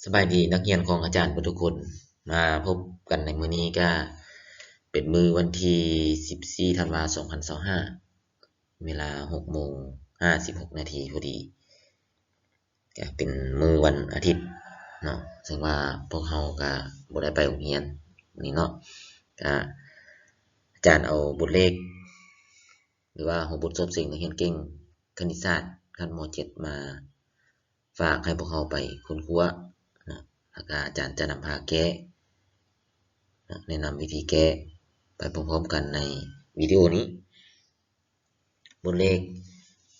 ສະບາຍດີນັກຮຽນຂອງອາຈານເບິດທຸກຄົນ. ມາພົບກັນໃນມື້ນີ້ກະເປັນມື້ວັນທີສິບສີ່ ທັນວາ ສອງພັນຊາວຫ້າ ເວລາຫົກໂມງຫ້າສິບຫົກນາທີພໍດີ. ກະເປັນມື້ວັນອາທິດເນາະ, ເຊິ່ງວ່າພວກເຮົາກະບໍ່ໄດ້ໄປໂຮງຮຽນມື້ນີ້ເນາະ. ກະອາຈານເອົາບົດເລກ ຫຼືວ່າຫົວບົດສອບເສັງນັກຮຽນເກັ່ງຄະນິດສາດຂັ້ນ ມ.ເຈັດ ມາຝາກໃຫ້ພວກເຮົາໄປຄົ້ນຄວ້າເນາະ, ແລ້ວກະອາຈານຈະນຳພາແກ້ເນາະ, ແນະນຳວິທີແກ້ໄປພ້ອມໆກັນໃນວິດີໂອນີ້. ບົດເລກ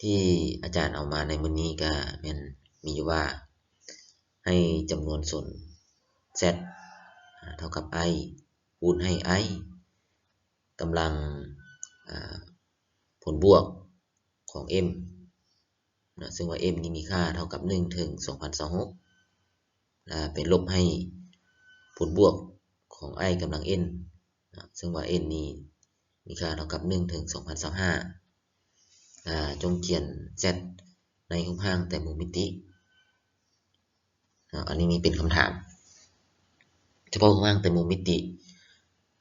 ທີ່ອາຈານເອົາມາໃນມື້ນີ້ກະແມ່ນມີຢູ່ວ່າ ໃຫ້ຈຳນວນສົນ Z ເທົ່າກັບ I ຄູນໃຫ້ I ກຳລັງ ອາ ຜົນບວກຂອງ M ເນາະ, ເຊິ່ງວ່າ M ນີ້ມີຄ່າເທົ່າກັບໜຶ່ງເຖິງສອງພັນຊາວຫົກ ອາ ໄປລົບໃຫ້ຜົນບວກຂອງ I ກຳລັງ N ເນາະ, ເຊິ່ງວ່າ N ນີ້ມີຄ່າເທົ່າກັບໜຶ່ງເຖິງສອງພັນຊາວຫ້າ. ອາ ຈົ່ງຂຽນ Z ໃນຮູບຮ່າງໄຕມຸມມິຕິ. ເນາະ, ອັນນີ້ນີ້ເປັນຄຳຖາມ ສະເພາະຮູບຮ່າງໄຕມຸມມິຕິ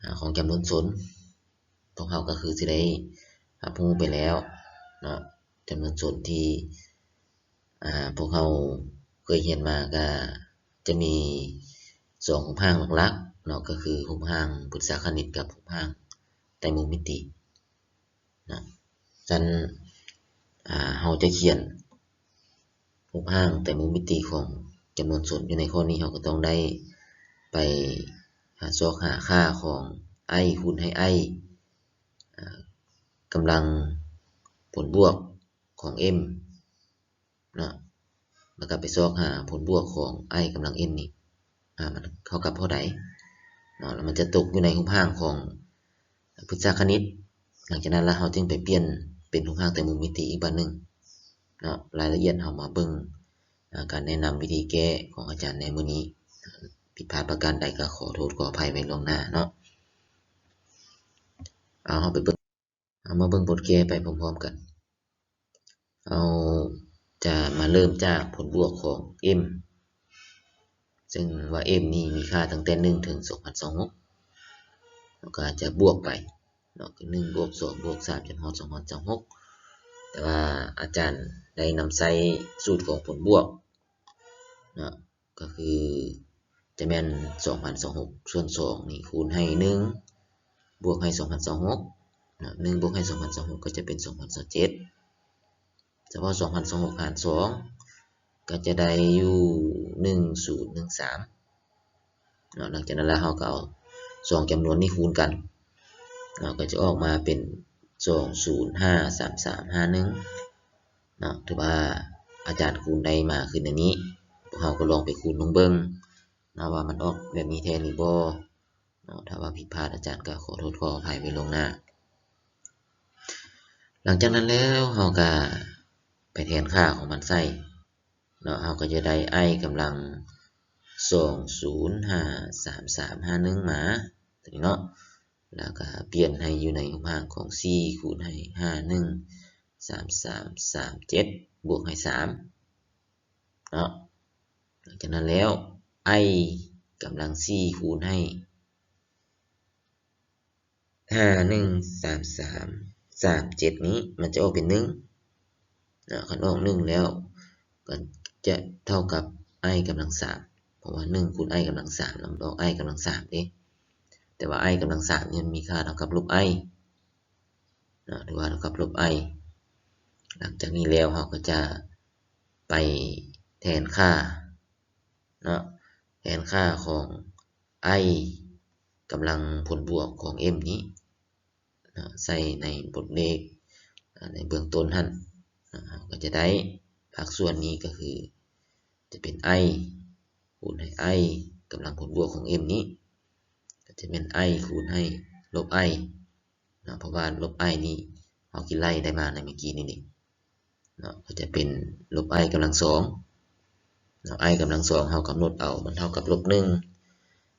ອາ ຂອງຈຳນວນສົນ ພວກເຮົາກໍຄືຊິໄດ້ຮັບຮູ້ໄປແລ້ວເນາະ, ຈຳນວນສົນທີ່ ອາ ພວກເຮົາເຄີຍຮຽນມາກໍຈະມີສອງຮູບຮ່າງຫຼັກໆເນາະ, ກໍຄືຮູບຮ່າງພຶດຊະຄະນິດກັບຮູບຮ່າງໄຕມຸມມິຕິ. ນະ ຊັ້ນ ອາ ເຮົາຈະຂຽນຮູບຮ່າງໄຕມຸມມິຕິຂອງຈຳນວນສົນຢູ່ໃນຂໍ້ນີ້, ເຮົາກໍຕ້ອງໄດ້ໄປຫາຊອກຫາຄ່າຂອງ I ຄູນໃຫ້ I ອາ ກຳລັງຜົນບວກຂອງ M ເນາະ, ແລ້ວກໍໄປຊອກຫາຜົນບວກຂອງ I ກຳລັງ N ນີ້ ອາ ມັນເທົ່າກັບເທົ່າໃດເນາະ, ແລ້ວມັນຈະຕົກຢູ່ໃນຮູບຮ່າງຂອງພຶດຊະຄະນິດ. ຫຼັງຈາກນັ້ນລະເຮົາຈຶ່ງໄປປ່ຽນເປັນຮູບຮ່າງໄຕມຸມມິຕິອີກບາດໜຶ່ງເນາະ. ລາຍລະອຽດເຮົາມາເບິ່ງ ອາ ການແນະນຳວິທີແກ້ຂອງອາຈານໃນມື້ນີ້. ຜິດພາດປະການໃດກໍຂໍໂທດຂໍອະໄພໄວ້ລ່ວງໜ້າເນາະ. ເອົາ ເຮົາໄປເບິ່ງ ເຮົາມາເບິ່ງບົດແກ້ໄປພ້ອມໆກັນ. ເຮົາຈະມາເລີ່ມຈາກຜົນບວກຂອງ M ເຊິ່ງວ່າ M ນີ້ມີຄ່າຕັ້ງແຕ່ໜຶ່ງເຖິງສອງພັນຊາວຫົກ ເຮົາກໍຈະບວກໄປເນາະ, ຄືໜຶ່ງບວກສອງບວກສາມ ຈົນຮອດສອງພັນຊາວຫົກ. ແຕ່ວ່າອາຈານໄດ້ນຳໃຊ້ສູດຂອງຜົນບວກເນາະ, ກໍຄືຈະແມ່ນສອງພັນຊາວຫົກສ່ວນສອງນີ້ຄູນໃຫ້ໜຶ່ງບວກໃຫ້ສອງພັນຊາວຫົກເນາະ, ໜຶ່ງບວກໃຫ້ສອງພັນຊາວຫົກກໍຈະເປັນສອງພັນຊາວເຈັດ. ສະເພາະສອງພັນຊາວຫົກຫານສອງກໍຈະໄດ້ຢູ່ໜຶ່ງສູນໜຶ່ງສາມເນາະ. ຫຼັງຈາກນັ້ນແລ້ວເຮົາກໍເອົາສອງຈຳນວນນີ້ຄູນກັນເນາະ, ກໍຈະອອກມາເປັນສອງສູນຫ້າສາມສາມຫ້າໜຶ່ງເນາະ. ຖືວ່າອາຈານຄູນໄດ້ມາຄືແນວນີ້, ພວກເຮົາກໍລອງໄປຄູນລົງເບິ່ງເນາະ ວ່າມັນອອກແບບນີ້ແທ້ຫຼືບໍ່ເນາະ. ຖ້າວ່າຜິດພາດ ອາຈານກໍຂໍໂທດຂໍອະໄພໄວ້ລ່ວງໜ້າ. ຫຼັງຈາກນັ້ນແລ້ວເຮົາກໍໄປແທນຄ່າຂອງມັນໃສ່ເນາະ, ເຮົາກໍຈະໄດ້ I ກຳລັງສອງສູນຫ້າສາມສາມຫ້າໜຶ່ງມາຕົວນີ້ເນາະ, ແລ້ວກໍປ່ຽນໃຫ້ຢູ່ໃນຮູບຮ່າງຂອງສີ່ຄູນໃຫ້ຫ້າໜຶ່ງສາມສາມສາມເຈັດບວກໃຫ້ສາມເນາະ. ຫຼັງຈາກນັ້ນແລ້ວ I ກຳລັງສີ່ຄູນໃຫ້ ຫ້າໜຶ່ງສາມສາມສາມເຈັດນີ້ມັນຈະອອກເປັນໜຶ່ງເນາະ, ຄັນອອກໜຶ່ງແລ້ວກໍຈະເທົ່າກັບ I ກຳລັງສາມ ເພາະວ່າໜຶ່ງຄູນ I ກຳລັງສາມ ແລ້ວມັນອອກ I ກຳລັງສາມເດ້. ແຕ່ວ່າ I ກຳລັງສາມນີ້ມັນມີຄ່າເທົ່າກັບລົບ I ເນາະ, ຫຼືວ່າເທົ່າກັບລົບ I. ຫຼັງຈາກນີ້ແລ້ວເຮົາກໍຈະໄປແທນຄ່າເນາະ, ແທນຄ່າຂອງ I ກຳລັງຜົນບວກຂອງ M ນີ້ເນາະ ໃສ່ໃນບົດເລກ ອາ ໃນເບື້ອງຕົ້ນຫັ້ນເນາະ, ເຮົາກໍຈະໄດ້ພາກສ່ວນນີ້ກໍຄືຈະເປັນ I ຄູນໃຫ້ I ກຳລັງຜົນບວກຂອງ M ນີ້ ກໍຈະແມ່ນ I ຄູນໃຫ້ລົບ I ເນາະ, ເພາະວ່າລົບ I ນີ້ເຮົາຄິດໄລ່ໄດ້ມາໃນເມື່ອກີ້ນີ້ເດ້ເນາະ, ກໍຈະເປັນລົບ I ກຳລັງສອງເນາະ. I ກຳລັງສອງເຮົາກຳນົດເອົາ ມັນເທົ່າກັບລົບໜຶ່ງ,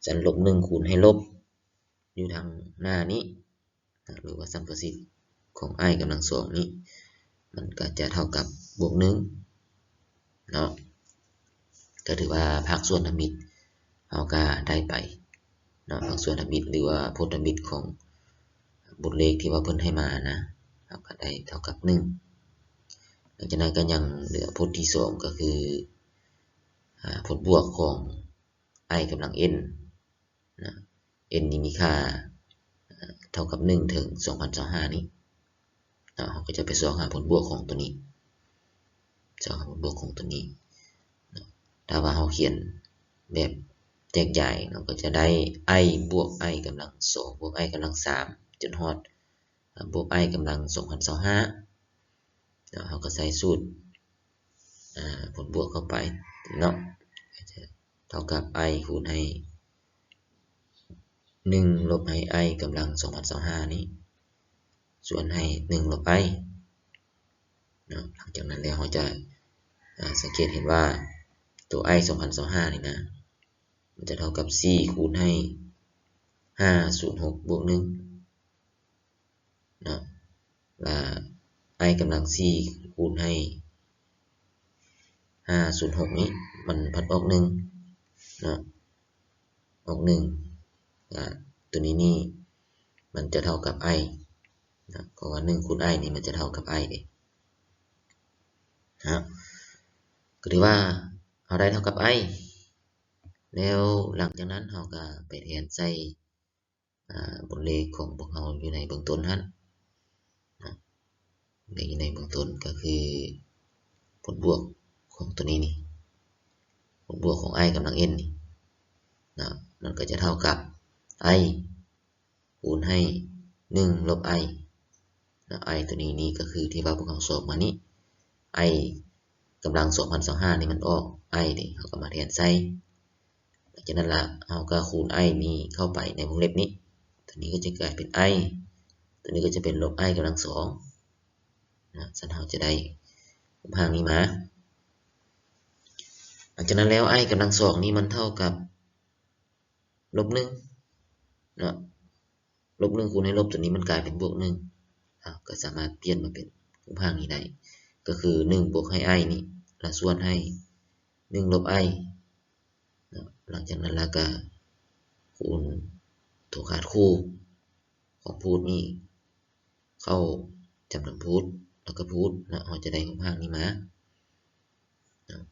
ຊັ້ນລົບໜຶ່ງຄູນໃຫ້ລົບ ຢູ່ທາງໜ້ານີ້ເນາະ ຫຼືວ່າສຳປະສິດຂອງ I ກຳລັງສອງນີ້ ມັນກໍຈະເທົ່າກັບບວກໜຶ່ງເນາະ. ກໍຖືວ່າພາກສ່ວນທຳອິດເຮົາກໍໄດ້ໄປເນາະ, ພາກສ່ວນທຳອິດ ຫຼືວ່າຜົນທຳອິດຂອງບົດເລກທີ່ວ່າເພິ່ນໃຫ້ມານະ ເຮົາກໍໄດ້ເທົ່າກັບໜຶ່ງ. ຫຼັງຈາກນັ້ນກໍຍັງເຫຼືອຜົນທີສອງ ກໍຄື ອາ ຜົນບວກຂອງ i ກຳລັງ n ນະ, n ນີ້ມີຄ່າ ເທົ່າກັບໜຶ່ງເຖິງສອງພັນຊາວຫ້ານີ້ເນາະ, ເຮົາກໍຈະໄປຊອກຫາຜົນບວກຂອງຕົວນີ້, ຊອກຫາຜົນບວກຂອງຕົວນີ້ເນາະ. ຖ້າວ່າເຮົາຂຽນແບບແຈກຢາຍເນາະ ກໍຈະໄດ້ i ບວກ i ກຳລັງສອງ ບວກ i ກຳລັງສາມ ຈົນຮອດ ອາ ບວກ i ກຳລັງສອງພັນຊາວຫ້າເນາະ. ເຮົາກໍໃສ່ສູດ ອາ ຜົນບວກເຂົ້າໄປເນາະ, ເທົ່າກັບ i ຄູນໃຫ້ ໜຶ່ງ ລົບໃຫ້ i ກຳລັງສອງພັນຊາວຫ້ານີ້ ສ່ວນໃຫ້ ໜຶ່ງ ລົບ i ເນາະ. ຫຼັງຈາກນັ້ນແລ້ວເຮົາຈະ ອາ ສັງເກດເຫັນວ່າຕົວ i ສອງພັນຊາວຫ້ານີ້ນະ ມັນຈະເທົ່າກັບ ສີ່ ຄູນໃຫ້ ຫ້າສູນຫົກ ບວກ ໜຶ່ງ ເນາະ ລະ i ກຳລັງສີ່ຄູນໃຫ້ຫ້າສູນຫົກນີ້ ມັນພັດອອກໜຶ່ງເນາະ, ອອກໜຶ່ງ ລະຕົວນີ້ນີ້ມັນຈະເທົ່າກັບ i ເນາະ, ເພາະວ່າໜຶ່ງຄູນ i ນີ້ມັນຈະເທົ່າກັບ i ເດ້ເນາະ. ກໍຖືວ່າເຮົາໄດ້ເທົ່າກັບ i ແລ້ວ. ຫຼັງຈາກນັ້ນເຮົາກໍໄປແທນໃສ່ ອາ ບົດເລກຂອງພວກເຮົາຢູ່ໃນເບື້ອງຕົ້ນຫັ້ນນະ, ໃນ ຢູ່ໃນເບື້ອງຕົ້ນກໍຄືຜົນບວກຂອງຕົວນີ້ນີ້ ຜົນບວກຂອງ i ກຳລັງ n ນີ້ນະ, ມັນກໍຈະເທົ່າກັບ i ຄູນໃຫ້ ໜຶ່ງ ລົບ i ນະ. i ຕົວນີ້ນີ້ກໍຄືທີ່ວ່າພວກເຮົາຊອກມານີ້ i ກຳລັງສອງພັນຊາວຫ້ານີ້ ມັນອອກ i ເດ້, ເຮົາກໍມາແທນໃສ່. ຫຼັງຈາກນັ້ນລະ ເຮົາກໍຄູນ i ນີ້ເຂົ້າໄປໃນວົງເລັບນີ້, ຕົວນີ້ກໍຈະກາຍເປັນ i, ຕົວນີ້ກໍຈະເປັນລົບ i ກຳລັງສອງນະ. ຊັ້ນເຮົາຈະໄດ້ຮູບຮ່າງນີ້ມາ. ຫຼັງຈາກນັ້ນແລ້ວ i ກຳລັງສອງນີ້ມັນເທົ່າກັບລົບໜຶ່ງເນາະ, ລົບໜຶ່ງຄູນໃຫ້ລົບຕົວນີ້ ມັນກາຍເປັນບວກໜຶ່ງ. ເຮົາກໍສາມາດປ່ຽນມາເປັນຮູບຮ່າງນີ້ໄດ້ ກໍຄື ໜຶ່ງ ບວກໃຫ້ i ນີ້ ລະສ່ວນໃຫ້ ໜຶ່ງ ລົບ i ເນາະ. ຫຼັງຈາກນັ້ນລະກະຄູນຕົວຄາດຄູ່ຂອງພູດນີ້ເຂົ້າຈຳນວນພູດ ລະກະພູດເນາະ, ເຮົາຈະໄດ້ຮູບຮ່າງນີ້ມາເນາະ.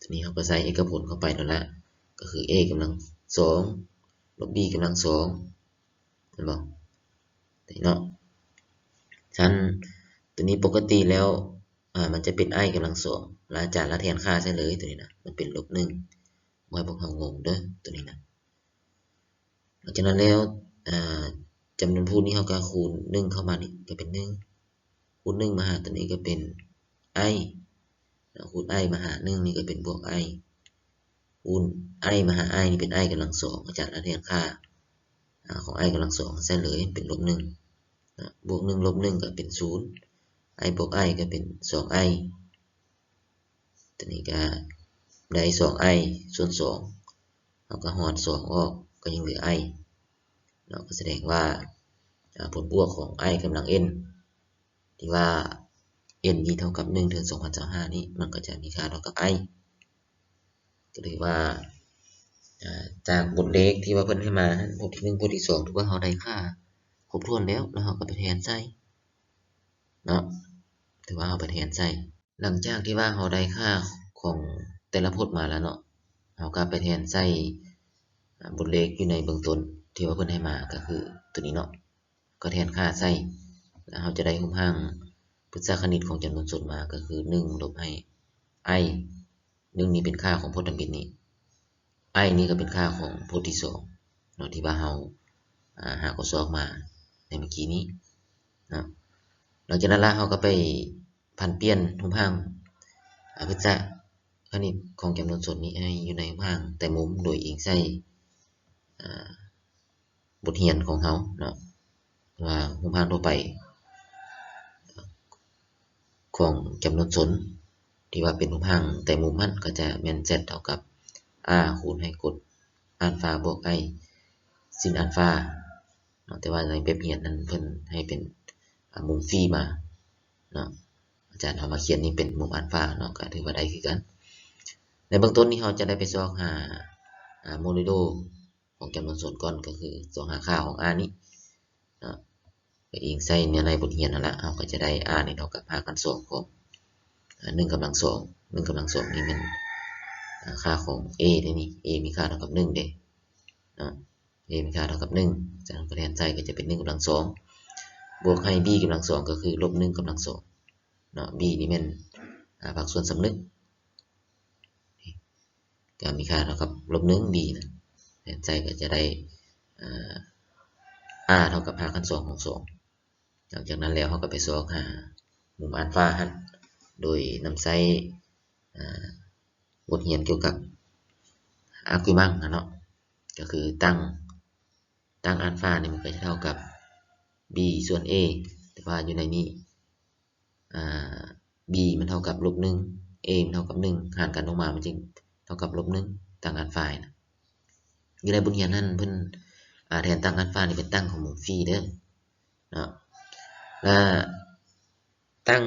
ທີນີ້ເຮົາກໍໃສ່ເອກະຜົນເຂົ້າໄປໂລດລະ, ກໍຄື a ກຳລັງສອງ ລົບ b ກຳລັງສອງ ແມ່ນບໍ່? ນີ້ເນາະ. ຊັ້ນຕົວນີ້ປົກກະຕິແລ້ວ ອາ ມັນຈະເປັນ i ກຳລັງສອງ ລະອາຈານລະແທນຄ່າໃສ່ເລີຍ ຕົວນີ້ນະ ມັນເປັນລົບໜຶ່ງ, ບໍ່ໃຫ້ພວກເຮົາງົງເດີ ຕົວນີ້ນະ. ຫຼັງຈາກນັ້ນແລ້ວ ອາ ຈຳນວນພູດນີ້ ເຮົາກໍຄູນໜຶ່ງເຂົ້າມານີ້ ກໍເປັນໜຶ່ງ, ຄູນໜຶ່ງມາຫາຕົວນີ້ກໍເປັນ i ເນາະ, ຄູນ i ມາຫາໜຶ່ງນີ້ກໍເປັນບວກ i, ຄູນ i ມາຫາ i ນີ້ເປັນ i ກຳລັງສອງ, ອາຈານລະແທນຄ່າ ອາ ຂອງ i ກຳລັງສອງໃສ່ເລີຍ ເປັນລົບໜຶ່ງເນາະ, ບວກໜຶ່ງ ລົບໜຶ່ງ ກໍເປັນສູນ, i ບວກ i ກໍເປັນສອງ i. ຕົວນີ້ກໍໄດ້ສອງ i ສ່ວນສອງ, ເຮົາກໍຫອນສອງອອກ ກໍຍັງເຫຼືອ i ເນາະ. ກໍສະແດງວ່າ ອາ ຜົນບວກຂອງ i ກຳລັງ n ທີ່ວ່າ n ນີ້ເທົ່າກັບໜຶ່ງເຖິງສອງພັນຊາວຫ້ານີ້ ມັນກໍຈະມີຄ່າເທົ່າກັບ i. ກໍຖືວ່າ ອາ ຈາກບົດເລກທີ່ວ່າເພິ່ນໃຫ້ມາ ບົດທີໜຶ່ງ ບົດທີສອງ ຖືວ່າເຮົາໄດ້ຄ່າຄົບຖ້ວນແລ້ວ, ແລ້ວເຮົາກໍໄປແທນໃສ່ເນາະ, ຖືວ່າເຮົາໄປແທນໃສ່. ຫຼັງຈາກທີ່ວ່າເຮົາໄດ້ຄ່າຂອງແຕ່ລະພົດມາແລ້ວເນາະ, ເຮົາກໍໄປແທນໃສ່ ອາ ບົດເລກຢູ່ໃນເບື້ອງຕົ້ນທີ່ວ່າເພິ່ນໃຫ້ມາ ກໍຄືຕົວນີ້ເນາະ, ກໍແທນຄ່າໃສ່ ແລ້ວເຮົາຈະໄດ້ຮູບຮ່າງພຶດຊະຄະນິດຂອງຈຳນວນສົດມາ ກໍຄື ໜຶ່ງ ລົບໃຫ້ i, ໜຶ່ງນີ້ເປັນຄ່າຂອງພົດທຳອິດນີ້, i ນີ້ກໍເປັນຄ່າຂອງພົດທີສອງເນາະ ທີ່ວ່າເຮົາ ອາ ຫາກໍຊອກມາໃນເມື່ອກີ້ນີ້ເນາະ. ຫຼັງຈາກນັ້ນລະ ເຮົາກໍໄປຜັນປ່ຽນຮູບຮ່າງ ອາ ພຶດຊະຄະນິດຂອງຈຳນວນສົດນີ້ໃຫ້ຢູ່ໃນຮູບຮ່າງແຕະມຸມ ໂດຍອີງໃສ່ ອາ ບົດຮຽນຂອງເຮົາເນາະ ວ່າຮູບຮ່າງທົ່ວໄປຂອງຈຳນວນສົດ ທີ່ວ່າເປັນຮູບຮ່າງແຕະມຸມຫັ້ນ ກໍຈະແມ່ນ z ເທົ່າກັບ r ຄູນໃຫ້ກົດອານຟາບວກ i ຊິນອານຟາເນາະ. ແຕ່ວ່າໃນແບບຮຽນນັ້ນເພິ່ນໃຫ້ເປັນ ອາ ມຸມຟີມາເນາະ, ອາຈານເອົາມາຂຽນນີ້ເປັນມຸມອານຟາເນາະ, ກໍຖືວ່າໄດ້ຄືກັນ. ໃນ ເບື້ອງຕົ້ນນີ້ເຮົາຈະໄດ້ໄປຊອກຫາ ອາ ໂມດູໂລຂອງຈຳນວນສົນກ່ອນ ກໍຄືຊອກຫາຄ່າຂອງ R ນີ້ເນາະ. ກໍອີງໃສ່ເນື້ອໃນບົດຮຽນຫັ້ນລະ ເຮົາກໍຈະໄດ້ R ນີ້ເທົ່າກັບຮາກຂັ້ນສອງຂອງ ອາ ໜຶ່ງກຳລັງສອງ ໜຶ່ງກຳລັງສອງນີ້ແມ່ນ ອາ ຄ່າຂອງ A ເດ້ນີ້ A ມີຄ່າເທົ່າກັບໜຶ່ງເດ້ເນາະ. A ມີຄ່າເທົ່າກັບໜຶ່ງ ຈາກນັ້ນກໍແທນໃສ່ກໍຈະເປັນໜຶ່ງກຳລັງສອງ ບວກໃຫ້ B ກຳລັງສອງ ກໍຄືລົບໜຶ່ງກຳລັງສອງເນາະ. B ນີ້ແມ່ນ ອາ ພາກສ່ວນສ່ຳນຶກ ກໍມີຄ່າເທົ່າກັບລົບໜຶ່ງ B ນະ ແທນໃສ່ກໍຈະໄດ້ ອາ R ເທົ່າກັບຮາກຂັ້ນສອງຂອງສອງ. ຫຼັງຈາກນັ້ນແລ້ວເຮົາກໍໄປຊອກຫາມຸມອານຟາຫັ້ນ ໂດຍນຳໃຊ້ ອາ ບົດຮຽນກ່ຽວກັບອາກູມັງຫັ້ນເນາະ ກໍຄືຕັ້ງ ຕັ້ງອານຟານີ້ມັນກໍຈະເທົ່າກັບ B ສ່ວນ A ແຕ່ວ່າຢູ່ໃນນີ້ ອາ B ມັນເທົ່າກັບລົບໜຶ່ງ A ມັນເທົ່າກັບໜຶ່ງ ຫານກັນອອກມາມັນຈຶ່ງເທົ່າກັບລົບໜຶ່ງ ຕັ້ງອານຟານະ. ຢູ່ໃນບົດຮຽນນັ້ນເພິ່ນ ອາ ແທນຕັ້ງອານຟານີ້ເປັນຕັ້ງຂອງມຸມຟຣີເດີເນາະ ແລະ ຕັ້ງ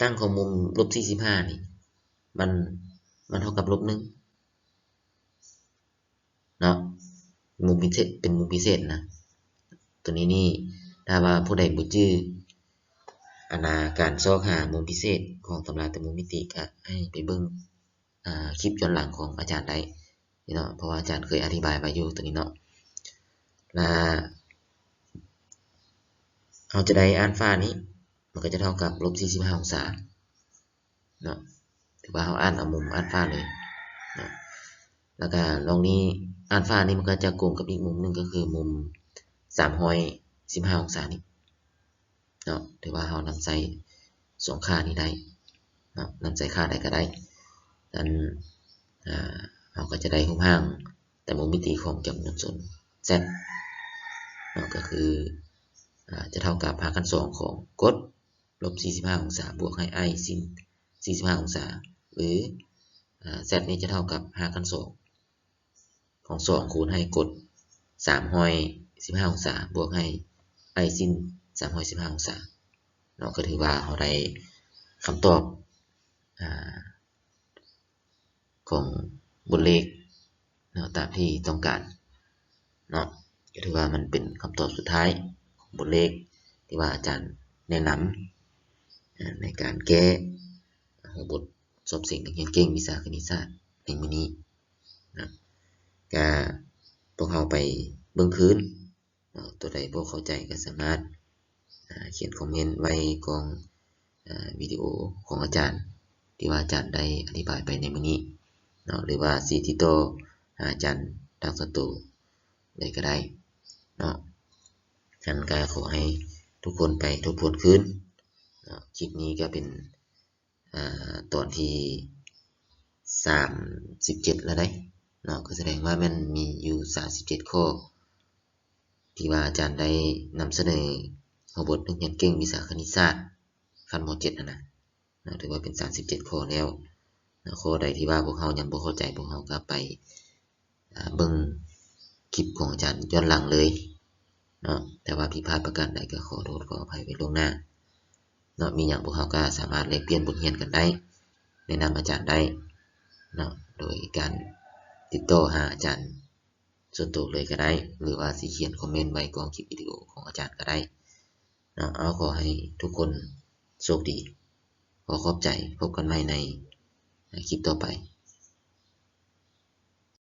ຕັ້ງຂອງມຸມລົບສີ່ສິບຫ້ານີ້ ມັນ ມັນເທົ່າກັບລົບໜຶ່ງເນາະ ມຸມພິເສດ ເປັນມຸມພິເສດນະ. ໂຕນີ້ນີ້ ຖ້າວ່າຜູ້ໃດບໍ່ຈື່ ອັນນາ ການຊອກຫາມຸມພິເສດຂອງຕຳລາແຕ່ມຸມມິຕິ ກະໃຫ້ໄປເບິ່ງ ອາ ຄລິບຍ້ອນຫຼັງຂອງອາຈານໄດ້ເນາະ ເພາະວ່າອາຈານເຄີຍອະທິບາຍໄວ້ຢູ່ໂຕນີ້ເນາະ. ລະເຮົາຈະໄດ້ອານຟານີ້ ມັນກໍຈະເທົ່າກັບລົບສີ່ສິບຫ້າອົງສາເນາະ ຖືວ່າເຮົາອ່ານເອົາມຸມອານຟາເລີຍເນາະ. ລະກະລອງນີ້ ອານຟານີ້ມັນກໍຈະກົງກັບອີກມຸມໜຶ່ງ ກໍຄືມຸມສາມຮ້ອຍສິບຫ້າອົງສານີ້ ເນາະ ຖືວ່າເຮົານຳໃຊ້ສອງຄ່ານີ້ໄດ້ເນາະ ນຳໃຊ້ຄ່າໃດກໍໄດ້. ນັ້ນ ອາ ເຮົາກໍຈະໄດ້ຮູບຮ່າງແຕ່ມຸມມິຕິຂອງຈຳນວນສົນ Z ເນາະ ກໍຄື ອາ ຈະເທົ່າກັບຮາກຂັ້ນສອງຂອງກົດລົບສີ່ສິບຫ້າອົງສາ ບວກໃຫ້ I sin ສີ່ສິບຫ້າອົງສາ ຫຼື ອາ Z ນີ້ຈະເທົ່າກັບຮາກຂັ້ນສອງ ຂອງສອງຄູນໃຫ້ກົດສາມຮ້ອຍສິບຫ້າອົງສາ ບວກໃຫ້ I sin ສາມຮ້ອຍສິບຫ້າອົງສາເນາະ. ກໍຖືວ່າເຮົາໄດ້ຄຳຕອບ ອາ ຂອງບົດເລກເນາະ ຕາມທີ່ຕ້ອງການເນາະ. ກໍຖືວ່າມັນເປັນຄຳຕອບສຸດທ້າຍຂອງບົດເລກທີ່ວ່າອາຈານແນະນຳ ອາ ໃນການແກ້ຫົວບົດສອບເສັງນັກຮຽນເກັ່ງວິຊາຄະນິດສາດໃນມື້ນີ້. ນະ ກະພວກເຮົາໄປເບິ່ງຄືນເນາະ ຕົວໃດບໍ່ເຂົ້າໃຈກໍສາມາດ ອາ ຂຽນຄອມເມັນໄວ້ກ່ອງ ອາ ວິດີໂອຂອງອາຈານ ທີ່ວ່າອາຈານໄດ້ອະທິບາຍໄປໃນມື້ນີ້ເນາະ ຫຼືວ່າຊິຕິດຕໍ່ຫາອາຈານທາງສ່ວນໂຕເລີຍກໍໄດ້ເນາະ. ຊັ້ນກະຂໍໃຫ້ທຸກຄົນໄປທົບທວນຄືນເນາະ. ຄລິບນີ້ກໍເປັນ ອາ ຕອນທີສາມສິບເຈັດແລ້ວເດ້ເນາະ ກໍສະແດງວ່າແມ່ນມີຢູ່ສາມສິບເຈັດຂໍ້ ທີ່ວ່າອາຈານໄດ້ນຳສະເໜີຫົວບົດນັກຮຽນເກັ່ງວິຊາຄະນິດສາດຂັ້ນ ມ.ເຈັດ ຫັ້ນນະເນາະ ຖືວ່າເປັນສາມສິບເຈັດຂໍ້ແລ້ວເນາະ. ຂໍ້ໃດທີ່ວ່າພວກເຮົາຍັງບໍ່ເຂົ້າໃຈ ພວກເຮົາກໍໄປ ອາ ເບິ່ງຄລິບຂອງອາຈານຍ້ອນຫຼັງເລີຍເນາະ. ແຕ່ວ່າຜິດພາດປະການໃດກໍຂໍໂທດຂໍອະໄພໄວ້ລ່ວງໜ້າເນາະ. ມີຫຍັງພວກເຮົາກໍສາມາດແລກປ່ຽນບົດຮຽນກັນໄດ້ ແນະນຳອາຈານໄດ້ເນາະ ໂດຍການຕິດຕໍ່ຫາອາຈານສ່ວນໂຕເລີຍກໍໄດ້ ຫຼືວ່າຊິຂຽນຄອມເມັນໄວ້ກ່ອງຄລິບວິດີໂອຂອງອາຈານກໍໄດ້ເນາະ. ເອົາ ຂໍໃຫ້ທຸກຄົນໂຊກດີ ຂໍຂອບໃຈ ພົບກັນໃໝ່ໃນຄລິບຕໍ່ໄປ.